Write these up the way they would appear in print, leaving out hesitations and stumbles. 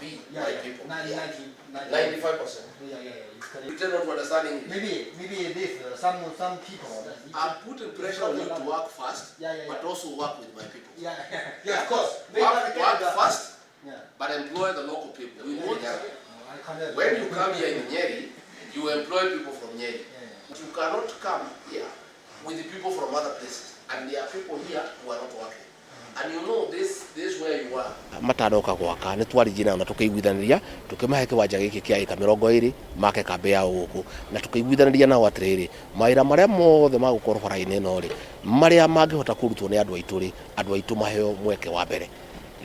be Yeah, my yeah. people. 90, Yeah. 90, 95%. Yeah. It's clear. Pretend not to understand English. Maybe this some people. I'm putting pressure on you to work fast, Yeah, but yeah. also work with my people. Yeah, of course. We Work, gotta get work the- fast, Yeah. but employ the local people. We want I cannot. when you come here in Nyeri, you employ people from Nyeri. Yeah. You cannot come here with the people from other places, and there are people here who are not working. And you know this where you are. Matanoka gwaka nĩ twaririe nao na tũkĩiguithanĩria tũkĩmahe kĩwanja gĩkĩ kĩa ĩka 20 make kambĩ yao gũkũ na tũkĩiguithanĩria nao atĩrĩrĩ mawĩra marĩa mothe magũkorwo bara-inĩ ĩno rĩ marĩa mangĩhota kũrutwo nĩ andũ aitũ rĩ andũ aitũ maheo mweke wa mbere.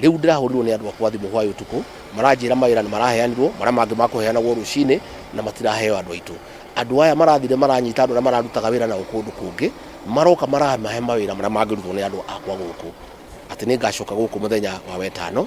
Rĩu ndĩrahũrirwo nĩ andũ akwa thimũ hwaĩ ũtukũ maranjĩra mawĩra nĩ maraheanirwo marĩa mangĩ makũheanagwo rũcinĩ na matiraheo andũ aitũ. Andũ aya marathire maranyita andũ arĩa mararutaga wĩra nao kũndũ kũngĩ maroka maramahe mawĩra marĩa mangĩrutwo nĩ andũ akwa gũkũ atĩ nĩ ngacoka gũkũ mũthenya wa wetano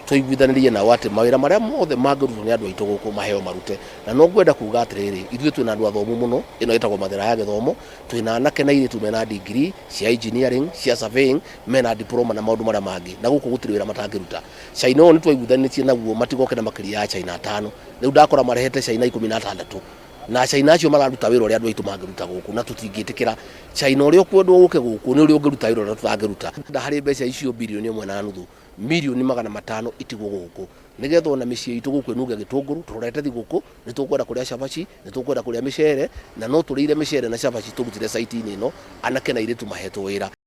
tũiguithanĩrie nao atĩ mawĩra marĩa mothe mangĩrutwo nĩ andũ aitũ gũkũ maheo marute. Na no ngwenda kuga atĩrĩrĩ, ithuĩ twĩna andũ athomu mũno, ĩno ĩtagwo Mathĩra ya gĩthomo, twĩna anake na airĩtu mena degree cia engineering, cia surveying, mena diploma na maũndũ marĩa mangĩ, na gũkũ gũtirĩ wĩra matangĩruta. China ũyũ nĩ twaiguithanĩtie naguo matigoke na makĩria ya China 5, rĩu ndakora marehete China 16 na China acio mararuta wĩra ũrĩa andũ aitũ mangĩruta gũkũ, na tũtingĩtĩkĩra China ũrĩa ũkwendwo ũke gũkũ nĩ ũrĩa ũngĩruta wĩra ũrĩa tũtangĩruta. Harĩ mbeca icio 1.5 bilioni, 500 million itigwo gũkũ nĩgetha ona mĩciĩ itũ gũkũ ĩnunge gĩtũngũrũ. Tũrorete thigũkũ, nĩ tũkwenda kũrĩa cabaci, nĩ tũkwenda kũrĩa mĩcere, na no tũrĩire mĩcere na cabaci tũrutire site-inĩ ĩno anake na airĩtu mahetwo wĩra.